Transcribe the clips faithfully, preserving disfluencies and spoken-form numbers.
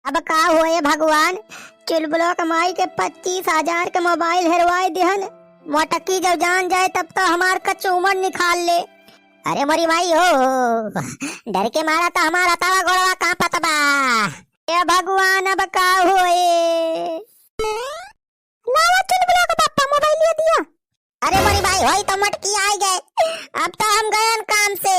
अब का होए भगवान, चुलबुला क माई के पच्चीस हजार के मोबाइल हेरवाए दिहन। मोटकी जब जान जाए तब तो हमार कचूमर निकाल ले। अरे मोरी माई हो, हो, डर के मारा तो हमार हथवा गोड़वा कांपत बा। ए भगवान, अब का होए? लावा चुलबुला क पप्पा मोबाइलिया दिया। अरे मोरी माई, होई तो मोटकी आइ गए, अब तो हम गयन काम से।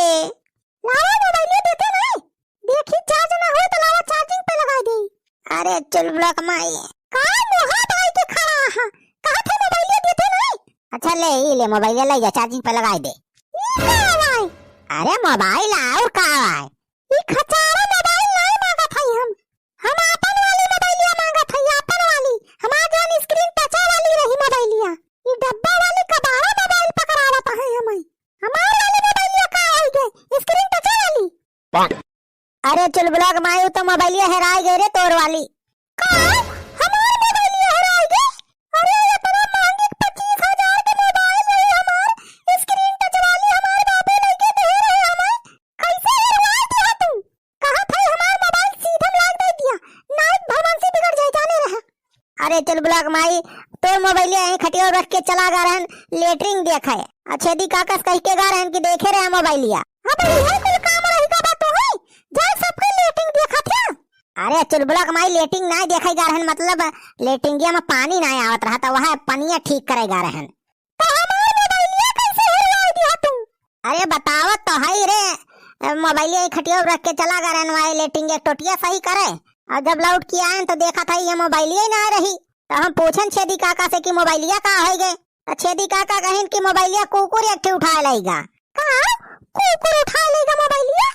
लावा मोबाइलिया देते नहीं, देखी चार्ज ना होए तो लावा चार्जिंग पे लगाइ दे। अरे चुलबुला क माई। का मुहा बाई के खड़ा हा? कहा थे मोबाइलिया देते नहीं? अच्छा ले, ई ले मोबाइलिया ले जा, चार्जिंग पे लगाइ दे। ई का आवाई? अरे मोबाइल और का आवाई? ई खचारा मोबाइल नाई मांगत हई हम। हम आपन वाली मोबाइलिया मांगत हई, आपन वाली। हमार जौन स्क्रीन टचा वाली रही मोबाइलिया। ई डब्बा वाली कबाड़ा मोबाइल पकड़ावत है हमें। हमार वाली मोबाइलिया का होई गए? स्क्रीन टचा वाली। अरे चुलबुला क माई, उ तो मोबाइलिया हेराइ गए रे तोर वाली। का? हमार मोबाइलिया हेराइ गए? अरे इतना महंगी पच्चीस हजार के मोबाइल रही हमार, स्क्रीन टच वाली हमार बापे लेके दे रहे हमें। कैसे हेरवाइ दिया तू? कहा था हमार मोबाइल सीधम लाग दे दिया, नाइट भगवान से बिगड़ जाए जाने रहा। अरे चुलबुला क माई, तोर मोबाइलिया यहीं खटिया रख के चला गा रहन, लेटरिन देखे। आ छेदी काका से कह के गा रहन कि देखे रहे मोबाइलिया। अब इहे कुल काम रही का बात है, जा सबके लेटरिन देखा था। अरे चुलबुला क माई, लेटरिन नाई देखे गा रहन, मतलब लेटरिंगिया में पानी नाई आवत रहा, तो वह पनिया ठीक करे गा रहन। तो हमार मोबाइलिया कैसे हेरवाइ दिया तू? अरे बतावत तो हई रे, मोबाइलिया ही खटिया रख के चला गा रहन, वह लेटरिंग एक टोटिया सही करे। और जब लौट के आएन तो देखा था ये मोबाइलिया ही ना रही। तो हम पूछन छेदी काका से कि मोबाइलिया का होई गए? तो छेदी काका कहिन कि मोबाइलिया कुकुर एक ठे उठाए लइगा। का? कुकुर उठाए लइगा मोबाइलिया?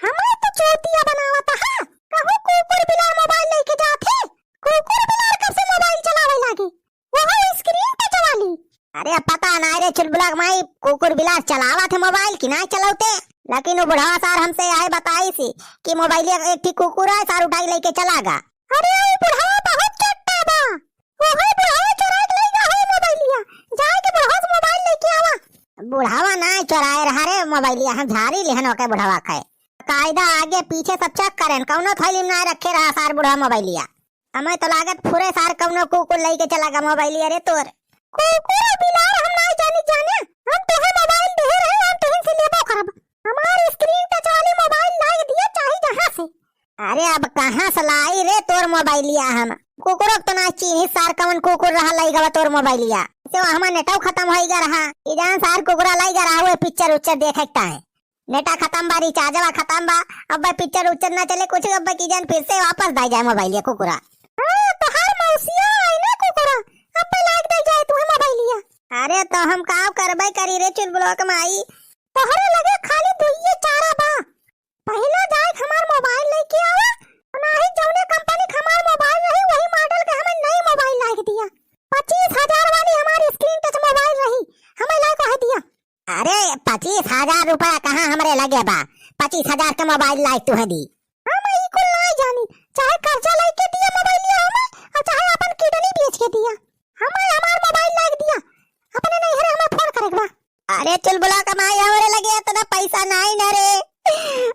हमार तो चौतिया बनावत हा। कहूँ कुकुर बिलार मोबाइल लेके जात है? कुकुर बिलार कब से मोबाइल चलावे लागे? वो है स्क्रीन टच वाली। अरे अब पता नाई रे चुलबुला क माई, कुकुर बिलार चलावत है मोबाइल कि नाई चलावते, लेकिन वो बुढ़वा सार हमसे आए बताइस कि मोबाइलिया एक ठे कुकुर है सार उठाई लेके चला गा। अरे वो बुढ़वा बहुत चट्टा बा, वो है बुढ़वा चुराई के लइगा है मोबाइलिया, जाए के बुढ़वा से मोबाइल लेके आवा। बुढ़वा नाई चुराए रहा रे मोबाइलिया, हम झारी लिहन ओके बुढ़वा के। कायदा आगे पीछे सब चेक करेन, कौनो थैली में नाई रखे रहा सार बुढ़वा मोबाइलिया। हमें तो लागत फुरे सार कौनो कुकुर लइके चला गा मोबाइलिया रे तोर। कुकुर बिलार हम नाई जानी जाने, हम तोहे मोबाइल देहे रहे, हम तोहिन से लेबो करब। हमार स्क्रीन टच वाली मोबाइल लाइ दिया चाहे जहाँ से। अरे अब कहाँ से लाई रे तोर मोबाइलिया हम? कुकुरो के तो ना चीन्ही सार कौन कुकुर रहा लइ गवा तोर मोबाइलिया। से हमार नेटौ खतम होई गा रहा। ई जान सार कुकुरा लइ गा रहा हुए पिक्चर उच्चर देखे के टाइम। नेटा खतम बा, रिचार्जवा खतम बा, अब भाई पिक्चर उच्चर ना चले कुछ, अब भाई की जान फिर से वापस दाई जाए मोबाइलिया कुकुरा। हाँ, तोहार मौसिया आई ना कुकुरा, अब भाई लाग दे जाए तुम्हें मोबाइलिया। अरे तो हम का करबे करी रे चुलबुलवा के माई? तोहरे लगे खाली दुइये चारा बा, पहिला जाए हमार मोबाइल लेके आवा, नाही जौने कंपनी के हमार मोबाइल रही वही मॉडल के हमें नई मोबाइल लाग दिया। पच्चीस हजार वाली हमार स्क्रीन टच मोबाइल रही, हमें लाग कह दिया। अरे, पच्चीस हजार रुपया कहाँ हमरे लगे बा? पच्चीस हजार के मोबाइल लाइक तुहे दी। हम ई कुल नाई जानी, चाहे कर्जा लेके दिया मोबाइलिया हमें, और चाहे अपन किडनी बेच के दिया। हमें हमार मोबाइल लाइक दिया, अपने नैहरे हमें फोन करे के बा। अरे चुलबुला के माई, हमरे लगे इतना पैसा नाई न रे।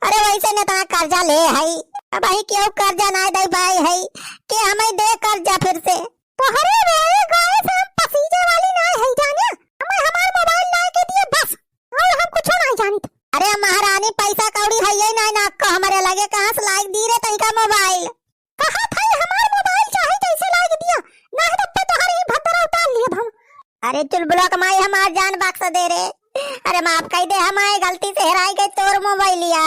अरे वैसे न इतना कर्जा ले हई, अब अही केहू कर्जा नाई दे पाए हई, के हमें दे कर्जा फिर से। तोहरे रोए गाए से हम पसीजे वाली नाय हई जाने। हमें हमार मोबाइल लाए के दिए बस, और हम कुछो नाय जानित। अरे महारानी, पैसा कौड़ी हइये नाय ना को हमरे लगे, कहाँ से लाइक दी रे तनिका मोबाइल? कहा था हमार मोबाइल चाहे जैसे लाइक दिया, ना तो तोहरे ही भद्रा उतार लिए हम। अरे चुलबुला के माई, हमार जान बख्श दे रे। अरे माफ कई दे, हमारे गलती से हेराई गई तोर मोबाइलिया।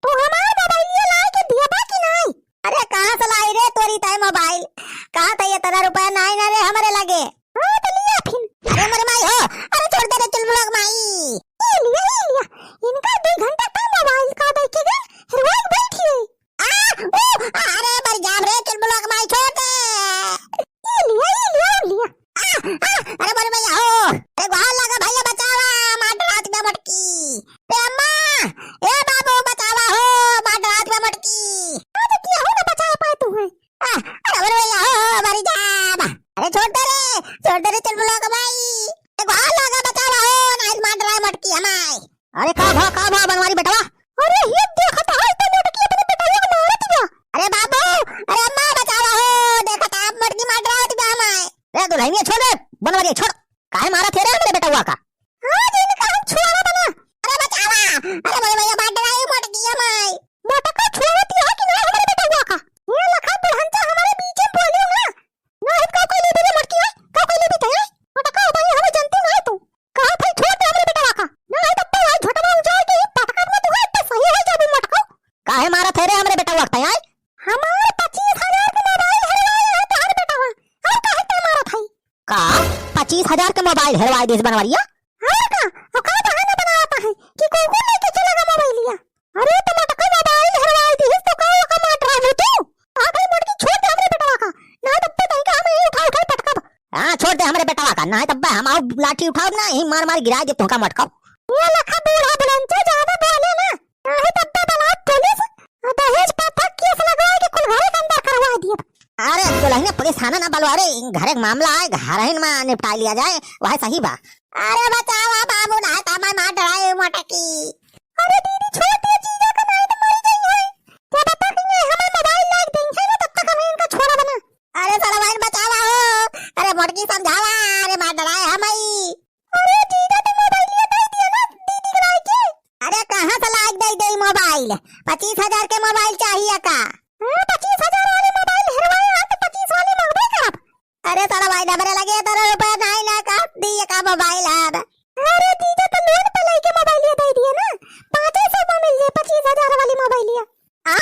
तू हमार मोबाइलिया लाए के दिया बा कि नाई? अरे कहाँ से लाई रे तोरी ताई मोबाइल? कहाँ था ये इतना रुपया नाई ना रे हमरे लगे। हाँ तो लिया फिर। अरे मोरे माई हो, अरे छोड़ दे रे चुलबुला के माई। ये लिया, ये लिया। इनका दो घंटा का मोबाइल का देखे गए, रोज बैठी है। आ, ओ, अरे मर जाब रे चुलबुला के माई, छोड़ दे। ये लिया, ये लिया, ये लिया। आ, आ, अरे मोरे भैया हो, अरे गोहार लागा भैया बचावा, मार डालत बा मोटकी। ए अम्मा, ए बाबू बचावा हो, मार डालत बा मोटकी। आज किया हो ना बचा पाए तू है। आ, अरे मोरे भैया हो, मरी जाब। अरे छोड़ दे रे, छोड़ दे रे चुलबुला के माई। ए गोहार लागा बचावा हो, नाहीं मार डाले मोटकी हमाय। अरे का भा, का भा बनवारी बेटवा? अरे ये देखत है तो मोटकी अपने बेटवा के मारत बा। अरे बाप दुल्हनिया छोड़ रे, बनवरिया छोड़। काहे मारत है रे हमरे बेटवा का? हाँ, जिनका हम छुआवा बना। अरे बचावा, अरे मोरे भैया, मार डराई मोटकी हमाई। मोटका छुआवती है कि ना हमरे बेटवा का? ये लखा बुढ़ंचा हमारे बीच में बोलियो ना। ना है का कोई लेबे रे मोटकी है, का कोई लेबे ते है? मोटका भाई हमें जानती ना है तू। कहा था छोड़ दे हमरे बेटवा का। ना है तब तो भाई झोटवा उजाड़ के ही पटकत में तू है, तो सही है जब मोटका। काहे मारत है रे हमरे बेटवा का, आय? हमार पच्चीस हजार के मोबाइल हेरवाए है तोहर बेटवा। और काहे ते मारत है? का? पच्चीस हजार के मोबाइल हेरवाए दिस बनवरिया? और का? और का बहाना बनावत है कि कुकुर लेके चला गा मोबाइलिया? अरे तो मोटका मोबाइल हेरवाए दिस तो का ओका मार रहा है तू? आ भाई मोटकी छोड़ दे हमरे बेटवा का। ना तब तो तनिका हम यही उठा उठा पटकब। हाँ, छोड़ दे हमरे बेटवा का, ना तब हम आउ लाठी उठाओ ना, यही मार मार गिरा दे तोहका मोटका। ये लखा बूढ़ा बुलंचा ज्यादा बोले ना। काहे तब तो बलात पुलिस और दहेज प्रथा केस लगवा के कुल घरे के अंदर करवा दिए। अरे दुल्हनिया पुलिस थाना ना बलवा रे, घरे के मामला है, घर ही में निपटा लिया जाए, वह सही बा। अरे बचावा बाबू, ना तो मैं मार डराए मोटकी। अरे दीदी छोड़ दे जीजा का, नहीं तो मर गई है। जब तक ये हमें मोबाइल लाइक देंगे ना तब तक हम इनका छोड़ा बना। अरे सड़वाइन बचावा हो, अरे मोटकी समझावा, अरे मार डराए हमाई। अरे जीजा, तो मोबाइलिया दे दिया ना दीदी के लाइके। अरे कहाँ से लाइक दे दे मोबाइल? पच्चीस हजार के मोबाइल चाहिए का? हाँ, पच्चीस हजार वाली मोबाइल हेरवाए, हाँ, तो पच्चीस वाली मंगबे करब। अरे सड़वाइन, हमरे लगे इतना रुपया नहीं ना का दिए का मोबाइल अब। अरे जीजा, तो लोन पे लेके मोबाइलिया दे दिए ना, पाँचे सौ में मिल जाए पच्चीस हजार वाली मोबाइलिया। आ?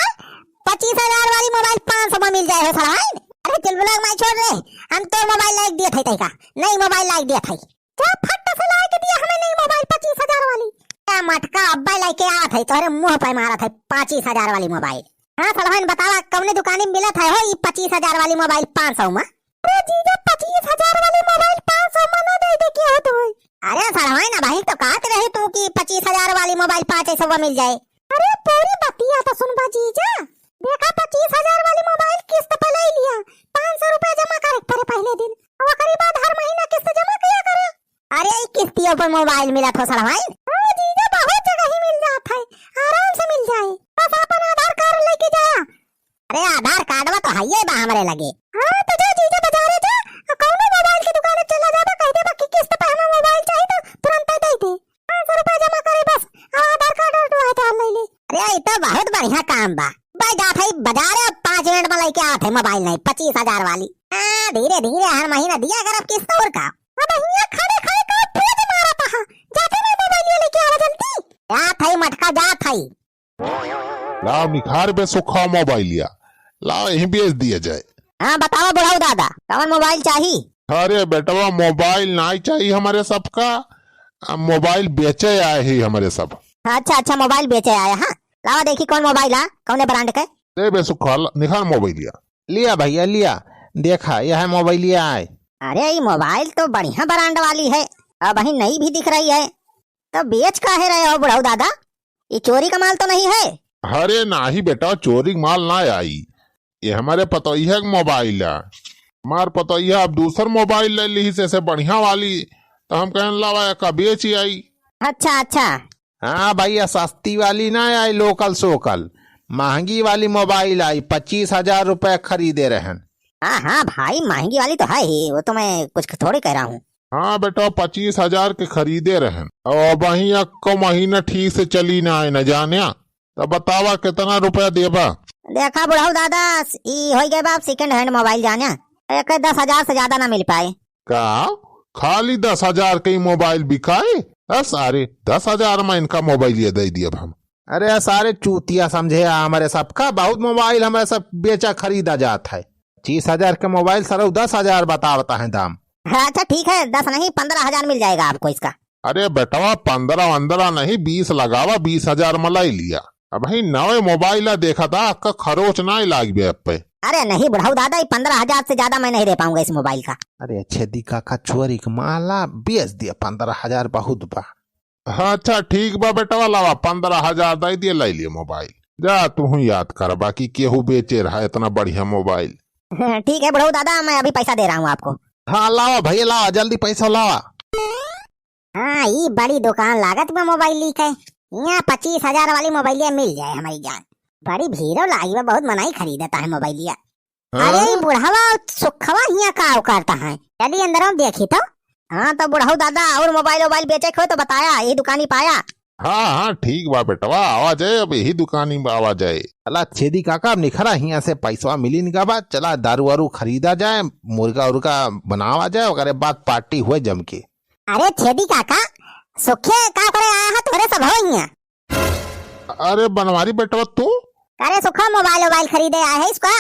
पच्चीस हजार वाली मोबाइल पाँच सौ में मिल जाए हो सड़वाइन? अरे चुलबुला माई छोड़ रे, हम तो मोबाइल लाइक दिए थे तैका, नहीं मोबाइल लाइक दिए थे। जा फट से लाइक दिया हमें नई मोबाइल पच्चीस हजार वाली। क्या मटका अब्बा लेके आवत है, तोहरे मुंह पे मारत है पच्चीस हजार वाली मोबाइल। हाँ सड़वाइन बतावा, कौने दुकानी में मिलत है हो ई पच्चीस हजार वाली मोबाइल पाँच सौ में? अरे जीजा, पच्चीस हजार वाली मोबाइल पाँच सौ में ना दे दे के हो तू। अरे सड़वाइन, अबहीं तो कहत रही तू कि पच्चीस हजार वाली मोबाइल पाँच सौ में मिल जाए। अरे पूरी बतिया तो सुनबा जीजा। देखा पच्चीस हजार वाली मोबाइल किस्त पे ले लिया, पाँच सौ रुपया जमा करे के पड़े पहले दिन, और ओकरी बाद हर महीना किस्त जमा किया करे। अरे ई किस्तियों पर मोबाइल मिलत हो सड़वाइन? हाँ जीजा, बहुत जगह ही मिल जात है, आराम से मिल जाए, बस अपन आधार कार्ड लेके जाया। अरे आधार कार्डवा तो हइये बा हमरे लगे। हाँ तो जा जीजा बाजारे जा, और कौनो मोबाइल के दुकाने चला जाबा, कह देबा कि किस्त पे हमें मोबाइल चाहिए तो तुरंत दे दे। पाँच सौ रुपया जमा करे बस, और आधार कार्ड और आधार ले ले। अरे ई तो बहुत बढ़िया काम बा। भाई जात है बाजारे, पाँच मिनट में लेके आत है मोबाइल नहीं पच्चीस हजार वाली। हाँ धीरे धीरे हर महीना दिया करब किस्त और का। अब हियाँ खड़े खड़े का पोज मारत हा, जाते मैं मोबाइल लेके आवा जल्दी। जात है मटका, जात है। लाओ निखार बे सुखा मोबाइलिया, लाओ यहीं बेच दिया जाए। हाँ बतावा बुढ़ऊ दादा, कौन मोबाइल चाही? अरे बेटवा मोबाइल नाई चाही हमरे सबका, आ, मोबाइल बेचे आए ही हमरे सब। अच्छा अच्छा, मोबाइल बेचे आए, हाँ। लावा देखी कौन मोबाइल आ, कौने ब्रांड के? ले बे सुखा, ल-, निखार मोबाइलिया। लिया भैया लिया, देखा यह मोबाइलिया आए। अरे ई मोबाइल तो बढ़िया ब्रांड वाली है, अबहीं नई भी दिख रही है, तो बेच काहे रहे हो बुढ़ऊ दादा? ये चोरी का माल तो नहीं है? अरे नाही बेटा, चोरी का माल ना आई, ये हमरे पतोहिया का मोबाइल है। हमार पतोहिया अब दूसर मोबाइल ले ली से, से बढ़िया वाली, तो हम कहन लावा एका बेच आई। अच्छा अच्छा। हाँ भैया, सस्ती वाली ना आई, लोकल सोकल, महंगी वाली मोबाइल आई, पच्चीस हजार रुपया खरीदे रहन। हाँ हाँ भाई, महंगी वाली तो है ही, वो तो मैं कुछ थोड़ी कह रहा हूँ। हाँ बेटा, पच्चीस हजार के खरीदे रहन, और अबहीं अक्को महीना ठीक से चली ना आए न जाने, तो बतावा कितना रुपया देबा? देखा बुढ़ऊ दादा, ई हो गए बा सेकंड हैंड मोबाइल जाने, एक दस हजार से ज्यादा ना मिल पाए। का खाली दस हजार के ही मोबाइल बिकाए? अ सारे, दस हजार में इनका मोबाइल ये दे दियब हम। अरे सारे चूतिया समझे आ हमरे सबका, बहुत मोबाइल हमरे सब बेचा खरीदा जात है। पच्चीस हजार के मोबाइल सरऊ दस हजार बतावता है दाम। हाँ, अच्छा ठीक है, दस नहीं पन्द्रह हजार मिल जाएगा आपको इसका। अरे बेटवा, पन्द्रह वन्द्रह नहीं, बीस लगावा, बीस हजार में लाई लिया। अबहीं नवे मोबाइल देखा था, आपका खरोच ना लाग बे अब पे। अरे नहीं बुढ़ऊ दादा, ये पन्द्रह हजार से ज्यादा मैं नहीं दे पाऊंगा इस मोबाइल का। अरे अच्छे दिखा का चोरी के माला बेच दिया, पन्द्रह हजार बहुत बा। हाँ, अच्छा ठीक बा बेटवा, लावा पन्द्रह हजार दे दिए, ले लिए मोबाइल। जा तू याद कर, बाकी केहू बेचे रहा इतना बढ़िया मोबाइल। ठीक है बुढ़ऊ दादा, मैं अभी पैसा दे रहा हूँ आपको। हाँ लावा भैया, लावा जल्दी पैसा लावा। हाँ, ई बड़ी दुकान लागत बा मोबाइल के। यहाँ पच्चीस हजार वाली मोबाइलिया मिल जाए हमारी जान। बड़ी भीड़ो लागी बा, बहुत मनई खरीदता है मोबाइलिया। अरे, ई बुढ़वा सुखवा हियाँ का करत है? चली अंदर में देखी तो। हाँ, तो बुढ़ऊ दादा, और मोबाइल वोबाइल बेचे के हो तो बताया, यही दुकानी पाया। हाँ, हाँ, ठीक बा बेटवा, आवा जाए, अब यही दुकानी में आवा जाए। चला छेदी काका, अब निखरा हियाँ से, पैसवा मिली निका बा, चला दारू वारू खरीदा जाए, मुर्गा उर्गा बनावा जाए, ओकरे बाद पार्टी हुए जम के। अरे छेदी काका, सुखे का करे आया है तोरे सब हो हियाँ? अरे बनवारी बेटवा तू? अरे सुखा मोबाइल वोबाइल खरीदे आए है इसका?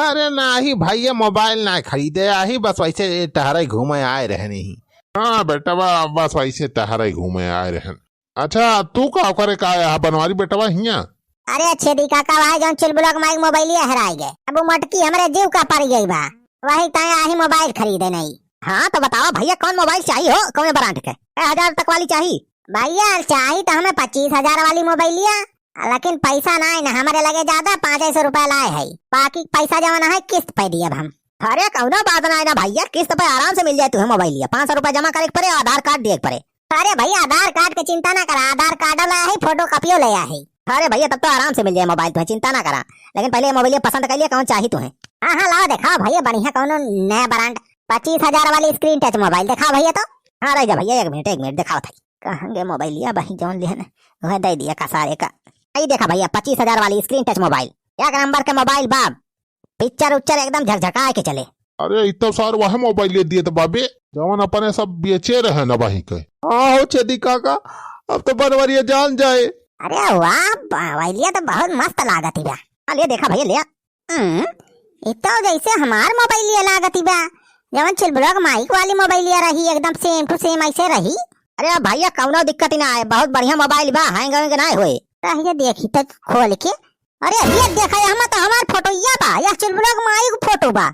अरे नाही भैया, मोबाइल ना खरीदे आही, बस वैसे टहरे घूमे आए रहने ही। हाँ बेटवा, बस वैसे टहरे घूमे आए रहन। अच्छा, तू का करे का आया है बनवारी बेटवा हियाँ? अरे छेदी काका, भाई जौन चुलबुला के माइक मोबाइलिया हेराई गए, अब वो मटकी हमरे जीव का पड़ गई बा, वही ताए आही मोबाइल खरीदे नहीं। हाँ तो बतावा भैया, कौन मोबाइल चाहिए हो, कौन ब्रांड के? कै हजार तक वाली चाहिए? भैया चाही तो हमें पच्चीस हजार वाली मोबाइलिया, लेकिन पैसा ना है ना हमारे लगे ज्यादा, पाँच सौ रुपया लाए है, बाकी पैसा जमा ना है किस्त पे दिए अब हम। अरे कौनो बात ना है ना भैया, किस्त पे आराम से मिल जाए तुम्हें मोबाइलिया, पाँच सौ रुपया जमा करे के पड़े, आधार कार्ड दिए के पड़े। अरे भैया आधार कार्ड के चिंता ना करा, आधार कार्ड लाया है, फोटो कॉपियो ले आया है। अरे भैया तब तो आराम से मिल जाए मोबाइल तुम्हें, चिंता ना करा, लेकिन पहले ये मोबाइलिया पसंद कर लिया, कौन चाहिए तुम्हें? हाँ हाँ लाओ दिखाओ भैया, बढ़िया कौनो नया ब्रांड, पच्चीस हजार वाली स्क्रीन टच मोबाइल दिखाओ भैया तो। हाँ रह जा भैया, एक मिनट एक मिनट दिखाओ था। कहाँ गए मोबाइलिया भाई जौन लिहन, वह दे दिया कसारे का। आई देखा भैया पच्चीस हजार वाली स्क्रीन टच मोबाइल, एक नंबर के मोबाइल बा, पिक्चर उच्चर एकदम झकझका के चले। अरे ई तो सार वह मोबाइल दिए तो बाबे, जवन अपने सब बेचे रहे ना वही के। ओहो छेदी काका, अब तो बनवरिया जान जाए। अरे वाह, मोबाइलिया तो बहुत मस्त लागत ही बा। हाँ, ले देखा भैया ले। हम्म, ई तो जैसे हमार मोबाइलिया लागत ही बा, जवन चिलबुलक माइक वाली मोबाइलिया रही, एकदम सेम टू सेम ऐसे रही। अरे भैया कौनो दिक्कत ही ना है, बहुत बढ़िया मोबाइल बा, हैंग वैंग ना होए। रहिए देखी तो खोल के। अरे ये देखा, ये हमा तो हमार फोटोइया बा, ये चुलबुलक माइक फोटो बा।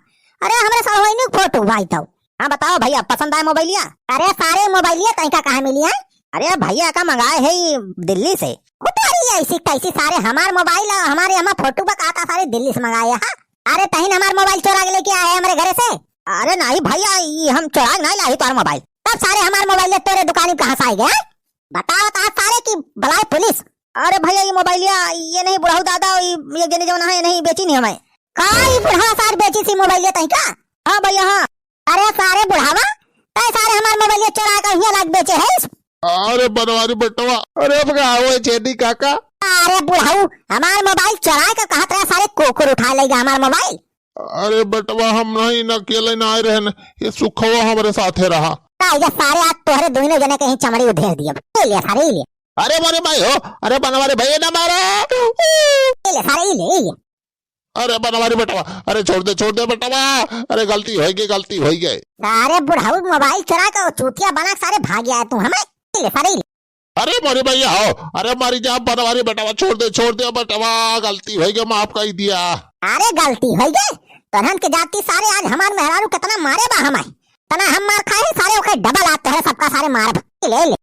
अरे हमरे सड़वैनी फोटो बा ई तो। हाँ बताओ भैया, पसंद आए मोबाइलिया? अरे सारे मोबाइलिया तैका कहाँ मिली है? अरे भैया का मंगाए है ई दिल्ली से। कुतारी ऐसी तैसी सारे हमार मोबाइल और हमारे हमार फोटो बा का, का सारे दिल्ली से मंगाए है? अरे तहिन हमार मोबाइल चोरा के लेके आए हमरे घरे से। अरे नहीं भैया, ई हम चोरा के नहीं लाही तोहार मोबाइल। तब सारे हमार मोबाइल तोरे दुकानी कहाँ से आए गए? बताओ तो सारे की बुलाए पुलिस। अरे भैया ई मोबाइलिया ये नहीं बुढ़ऊ दादा, ई एक जनी जौन है नहीं बेची नहीं हमें। का ई बुढ़वा सार बेची सी मोबाइलिया तैका? हाँ भैया हाँ। अरे सारे बुढ़ावा, तै सारे हमार मोबाइलिया चोरा के हियाँ लाग बेचे है। अरे बनवारी बेटवा, अरे अब का होए छेदी काका? अरे बुढ़ऊ, हमार मोबाइल चोरा के कहत रहे सारे कुकुर उठा लेगा हमार मोबाइल। अरे बेटवा हम नहीं न अकेले ना आए रहन, ये सुखवा हमरे साथे रहा। का ये सारे आज तोहरे दोनों जने के ही चमड़ी उधेड़ दिए। ये ले सारे, ये ले। अरे मोरे भाई हो, अरे बनवारी भैया ना मारा। ये ले सारे, ये ले, ये ले। अरे बनवारी बेटवा, अरे छोड़ दे, छोड़ दे बेटवा, अरे गलती होई गई, गलती होई गई। सारे बुढ़ऊ मोबाइल चुरा के चूतिया बना के सारे भाग आए तू हमें। ये ले सारे, ये ले। अरे मोरे भैया हो, अरे मारी जा बनवारी बेटवा, छोड़ दे, छोड़ दे बेटवा, गलती होई गई, माफ कर दिया। अरे गलती होई गई, तोहन के जाति सारे आज हमार मेहरारू कितना मारे बा हमें, तना हम मार खाए सारे, ओके डबल आज तोहरे सबका सारे मारब। ले ले।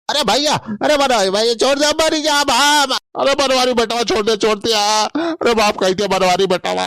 अरे भैया, अरे बनवारी भैया छोड़ दे, मरी जा बाप। अरे बनवारी बेटवा छोड़ दे, छोड़ दिया। अरे बाप कह दिया बनवारी बेटवा।